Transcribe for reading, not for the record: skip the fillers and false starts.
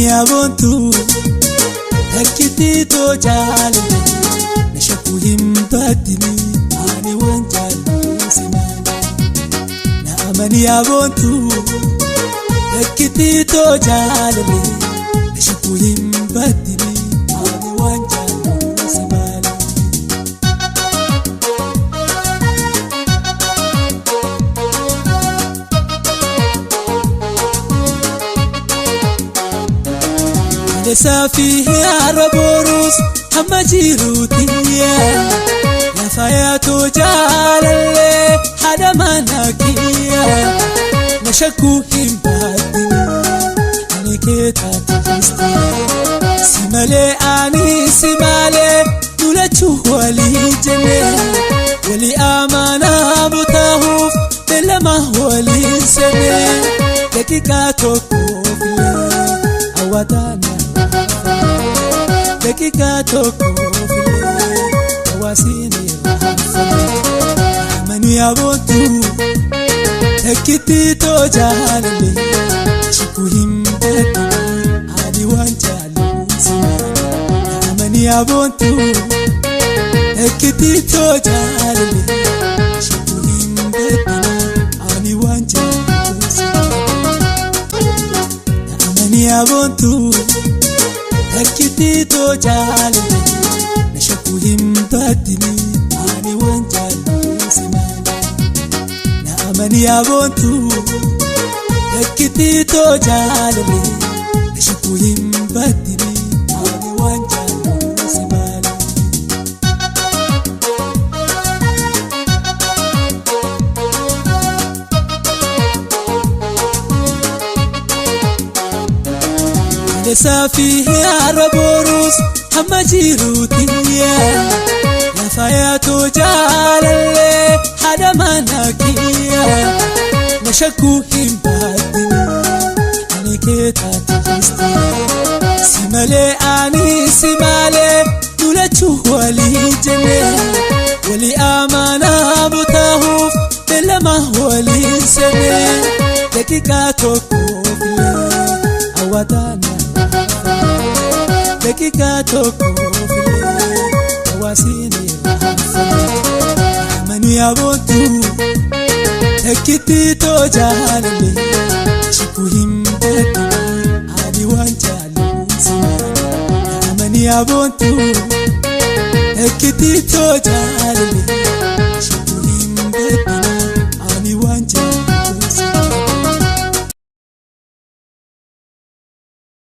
Amanii aboontuu takkitti too jaalale na shakkuu hin baddini ani waan jaalladhu si malee. Na amanii aboontuu takkitti too jaalale na shakkuu hin baddini ani waan jaalladhu si malee. Saafi har'a boruus hamma jiruuti lafa yaatoo jaalallee haadha mana kiyya na shakkuu hin baatini ani kee taatee si malee ani si malee lulachuu walii jennee walii amanaa butaahuuf beellama waliin seennee daqiiqaa tokkoof illee hawwataan. Daqiiqaa tokkoof illee hawaasni irraa amanii aboontuu takkitti too jaalallee shakkuu hin baddini ani waan jaalladhu si malee. Amanii aboontuu takkitti too jaalallee shakkuu hin baddini ani waan jaalladhu si malee. Amanii aboontuu. Takkitti too jaalale na shakkuu hin baddini ani waan jaalladhu si malee. Na amanii aboontuu takkitti too jaalale na shakkuu hin baddini ani waan jaalladhu si malee. Saafi har'a boruus hamma jiruuti lafa yaatoo jaalallee haadha mana kiyya na shakkuu hin baddini ani kee taatee si malee ani si malee lulachuu walii jennee walii amanaa butaahuuf beellama waliin seennee daqiiqaa tokkoof illee hawwataan. Daqiiqaa tokkoof illee hawaasni irraa amanii aboontuu takkitti too jaalallee shakkuu hin baddini ani waan jaalladhu si malee. Amanii aboontuu takkitti too jaalallee